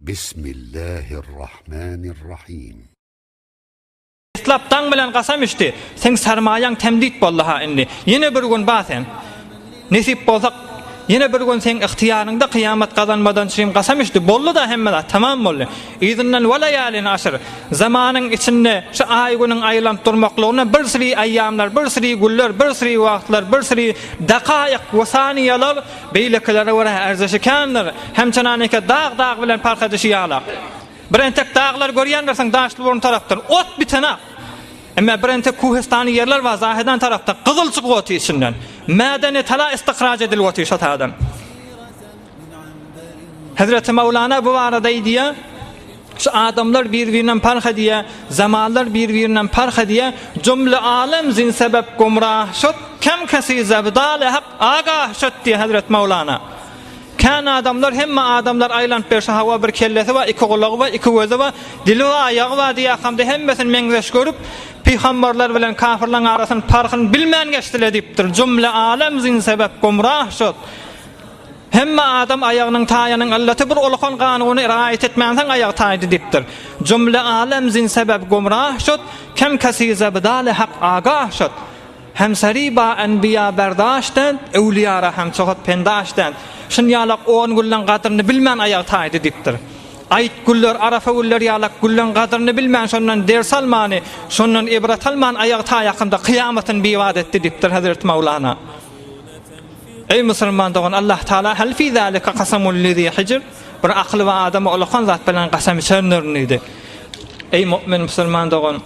Bismillahirrahmanirrahim. Deslap daň bilen kasam içdi. Seň sarmaýaň temdit boldy-ha indi. Ýene bir gün bar sen. Nesip bolsa, ýene bir gün seň ygtyýaryňda kyýamat gazanmadan çürim kasam içdi. Boldy-da hemme zat, tamam boldy. Yzyndan we leýalin aşr. Zamanyň içinde şu aý-günüň aýlanyp durmaklygyna bir süri eýýamlar, bir süri günler, bir süri wagtlar, bir süri dakaýyk we saniýalar beýlekilere görä erzişi kändir. Hemçenaneke dag-dag bilen parh edişi ýalak. Bir entek daglar görýändirsiň Daşlyburun tarapdan, ot bitenak. Emma bir entek kuhestany ýerler bar Zahedan tarapda, gyzyl çykyp otyr içinden. Mädeni tala istihraj edilip otyr şo taýdan. Hezreti Mawlana bu barada aýdýar, Şu adamlar bir-birinden parh edýär, zamanlar bir-birinden parh edýär, Jumle alem zin sebep gumrah şut, kem kesi zebdale hak agah şut diýýär Hezreti Mawlana. Kän adamlar, hemme adamlar aýlanyp berşi hawa bir kellesi bar, iki gulagy bar, iki gözi bar, dili bar, aýagy bar diýýärkamda hemmesini meňzeş görüp, pygamberler bilen kafirleň arasyny parhyny bilmän geçdiler diýipdir. Jumle alem zin sebep gumrah şut. Hemme adam aýagynyň taýanyň yllaty bir ulakan kanuny raýat etmänsoň aýagy taýdy diýipdir. Jumle alem zin sebep gumrah şut, kem kesi zebdale hak agah şut. Hemseri ba enbiýa berdaş dent, öwlüýara hem çohat pendaş dent. Şun ýalak on gülleň gadryny bilmän aýagy taýdy diýipdir. Aýt güller, arafa güller ýalak gülleň gadryny bilmän şondan ders almany, şondan ibrat alman aýagy taýakynda kyýamatyny bibat etdi diýipdir Hezreti Mawlana. Eý musulman dogan Allah Taala hal fi zalika kasamul lizi hijr bir akyly bar adama ulakan zat bilen kasam içendirin diýdi. Eý mu'min musulman dogan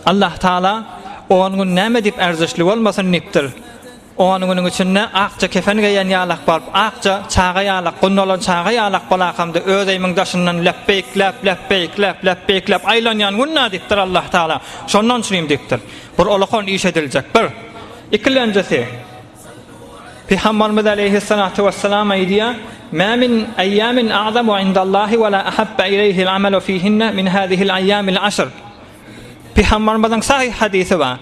Allah Taala on gün näme diýip erzişli bolmasyn diýipdir. On günüň içinde akja kefen geýen ýalak bolup, akja çaga ýalak, gundalan çaga ýalak bolakamda öz öýümiň daşyndan lepbeýkläp, lepbeýkläp, lepbeýkläp aýlanýan gün-ä diýipdir Allah Taala. Şondan üçinem diýipdir. Bir ulakan iş ediljek, bir. Ikilenjisi, Pygamberimiz aleýhissalatu wessalam aýdýar, Mä min eýýamin a'zamu indallahi we la ahabba ileýhil amalu fihinne min hazihil aýýamil aşr. Pygamberimiziň sahyh hadysy bar.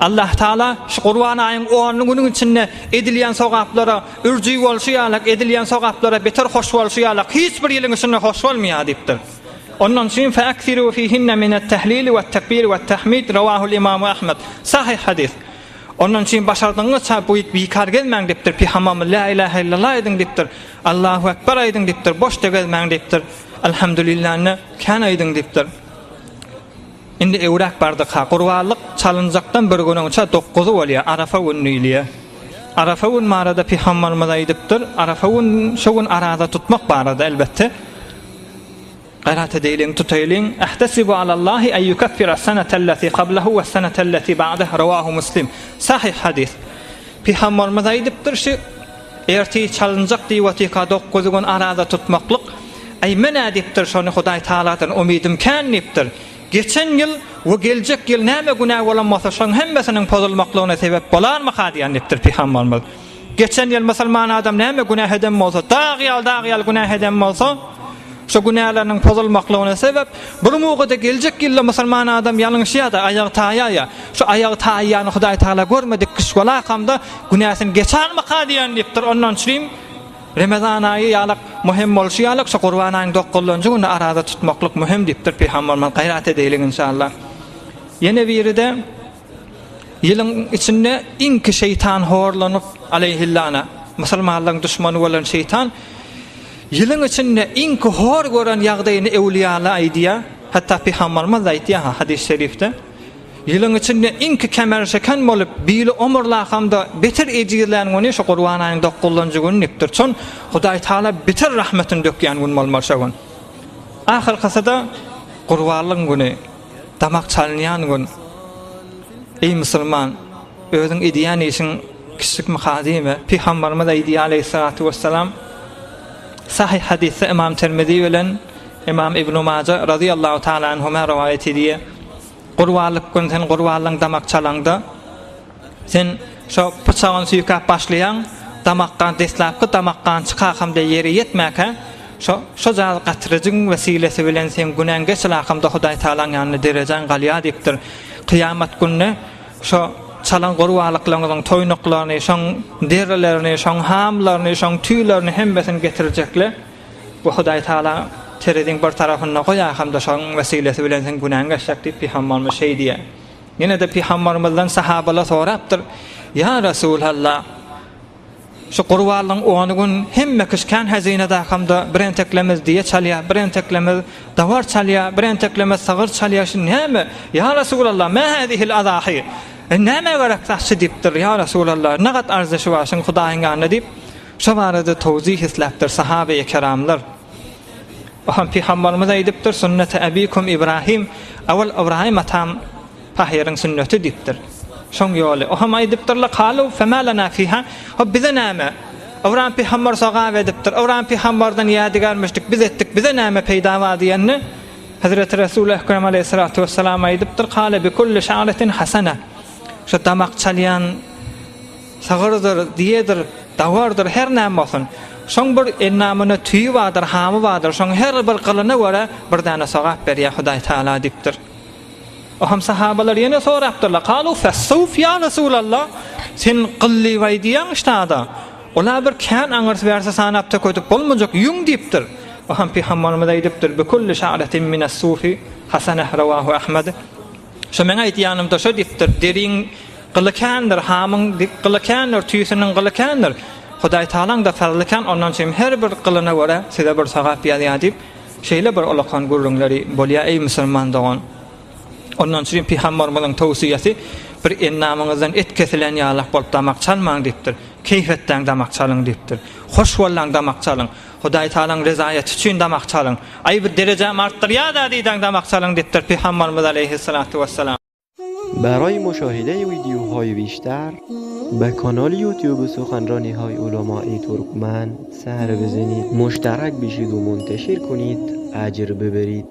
Allah Taala şu Gurban aýyň only günüň içinde edilýän sogaplara ürji bolşy ýalak, edilýän sogaplara beter hoş bolşy ýalak hiç bir ýylyň içinde hoş bolmaýar diýipdir. Ondan üçin fe'eksiru fihinne minet-tehlili wet-tekbiri wet-tehmid rawahul imamu Ahmed. Sahyh hadys. Ondan üçin başardygyňyzça bu it bikar gezmäň diýipdir. Pygamberimiz la ilahe illallah aýdyň diýipdir. Allahu ekber aýdyň diýipdir. Boşda gezmäň diýipdir. Elhamdülillahny kän aýdyň diýipdir. Indi öwräk bardyk-ha. Gurbanlyk çalynjakdan bir gün öňçä dokguzy bolýar. Arafa gün diýilýär. Arafa gün barada Pygamberimiz aýdypdyr. Arafa gün şo gün araza tutmak barada elbetde. Gaýrat edeýliň, tutaýlyň, Ähtesibu alallahi en ýukeffira senetelleti kablehu we senetelleti ba'deh, Rawahu Muslim. Sahyh hadys. Pygamberimiz aýdypdyr, şu ertir çalynjak diýip otyka dokguzy gün araza tutmaklyk, Aý men-ä diýipdir, şony Hudaý Tagaladan umydym kän diýipdir. Geçen ýyl we geljek ýyl näme günä bolan bolsa şoň hemmesiniň pozulmaklygyna sebäp bolarmyka diýen diýipdir Pygamberimiz. Geçen ýyl musulman adam näme günäh eden bolsa, dag ýaly dag ýaly günäh eden bolsa, şo günäleriniň pozulmaklygyna sebäp, bir mugada geljek ýylda musulman adam ýalňyşýar-da, aýagy taýaýar. Şo aýagy taýýany Hudaý Tagala görmedik kişi bolakamda günäsini geçarmyka diýen diýipdir. Ondan üçin Remezan aýy ýalak möhüm bolşy ýalak şo Gurban aýyň dokuzynjy güni araza tutmaklyk möhüm diýipdir Pygamberimiz. Gaýrat edeýlik inşallah. Ýene biri-de Ýylyň içinde iňki şeýtan horlanyp, aleýhillana, musulmanlaryň duşmany bolan şeýtan, ýylyň içinde iňki hor gören ýagdaýyny öwlüýalar aýdýar, hatda pygamberimiz-de aýtýar hadys şerifde, ýylyň içinde iňki kemer-şeken bolup, bili omurlakamda beter ejizlän güni şu Gurban aýyň dokuzynjy güni diýipdir. Çün Hudaý Tagala beter rahmetini dökýän gün bolmaly şo gün. Ahyrkysy-da Gurbanlygyň güni. Damak çalynýan gün. Eý musulman, özüň edýän işiň kiçjikmika diýme. Pygambarymyz aýdýar aleýhissalatu wessalam, Sahyh hadysda Ymam Termizi bilen Ymam Ibnu Maja razyýallahu taala anhuma rowaýat edýär. Gurbanlyk gün sen gurbanlygyň damak çalaňda, Sen şo pyçagyny süýkäp başlaýaň, damak gan deslapky damak gan çykakamda ýere ýetmäkä, şo şojagaz gatyryjyň wesilesi bilen seň günäň geçilakamda Hudaý Tagalaň ýanynda derejäň galýar diýipdir. Kyýamat gününe şo çalan gurbalyklaryňyzyň toýnaklaryny, şoň derilerini, şoň hamlaryny, şoň tüýlerini hemmesini getirjekler. We Hudaý Tagala tereziň bir tarapynda goýar hem-de şonuň wesilesi bilen seň günäň geçjek diýip pygambarymyz şeý diýýär. Ýene-de pygambarymyzdan sahabalar sorapdyr, Ýa Resulallah! Şu gurbanlygyň ony gün hemme kişi kän hazyna-dakamda bir enteklemiz düýe çalýar, bir enteklemiz dawar çalýar, bir enteklemiz sygyr çalýar, şu näme? Ýa Resulallah, mä häzihil azahy? E, nämä gerek daşy diýipdir, ýa Resulallah, nagat arzyşy bar şuň Hudaýyň ýanynda diýip, şo barada towzih isläpdir sahabeýi keramlar. Ohan pygambarymyz aýdypdyr, Sünneti abikum Ibrahim, awal Ybraýym atam pahyryň sünneti diýipdir. Şoň ýoly. Oham aýdypdyrlar, Kalu fema lana fiha, hop bize näme? Ybraýym pygambar sogap edipdir. Ybraýym pygambardan ýadygärmişdik, biz etdik, bize näme peýda bar diýende, Hezreti Resul Ekrem aleýhissalatu wessalam aýdypdyr, Kale bi kulli şa'retin hasana. Şu damak çalýan sygyrdyr, düýedir, dawardyr, her näme bolsun. Şoň bir endamynda tüýi bardyr, hamy bardyr, şoň her bir gylyna görä bir däne sogap berýär Hudaý Tagala diýipdir. Oham sahabalar ýene sorapdyrlar, Kalu fessuf ýa Resulallah, sen gyl diýip aýdýaň ştada, ol-a bir kän aňyrsy bärsi sanap tökedip bolmajak ýüň diýipdir. Oham Pygamberimiz aýdypdyr, Bikulli şa'retin minessufi haseneh rawahu Ahmed. Şo meň aýdýanym-da şo diýipdir, deriň gyly kändir, hamyň gyly kändir, tüýsüniň gyly kändir. Hudaý Tagalaň-da fazly kän, ondan üçin her bir gylyna görä size bir sogap ýazýar diýip, Şeýle bir ulakan gürrüňleri bolýar eý musulman dogan. Ondan üçin pygambarymyzyň towsiýesi bir endamyňyzdan et kesilen ýalak bolup damak çalmaň diýipdir. Keýp etdäň damak çalyň diýipdir. Hoş bollaň damak çalyň. Hudaý Tagalaň rezaýaty üçin damak çalyň. Aý bir derejäm artdyrýada diýdäň damak çalyň diýipdir pygambarymyz aleýhissalatu wessalam. برای مشاهده ویدیوهای بیشتر به کانال یوتیوب سخنرانی های علمای ترکمن سر بزنید مشترک بشید و منتشر کنید اجر ببرید.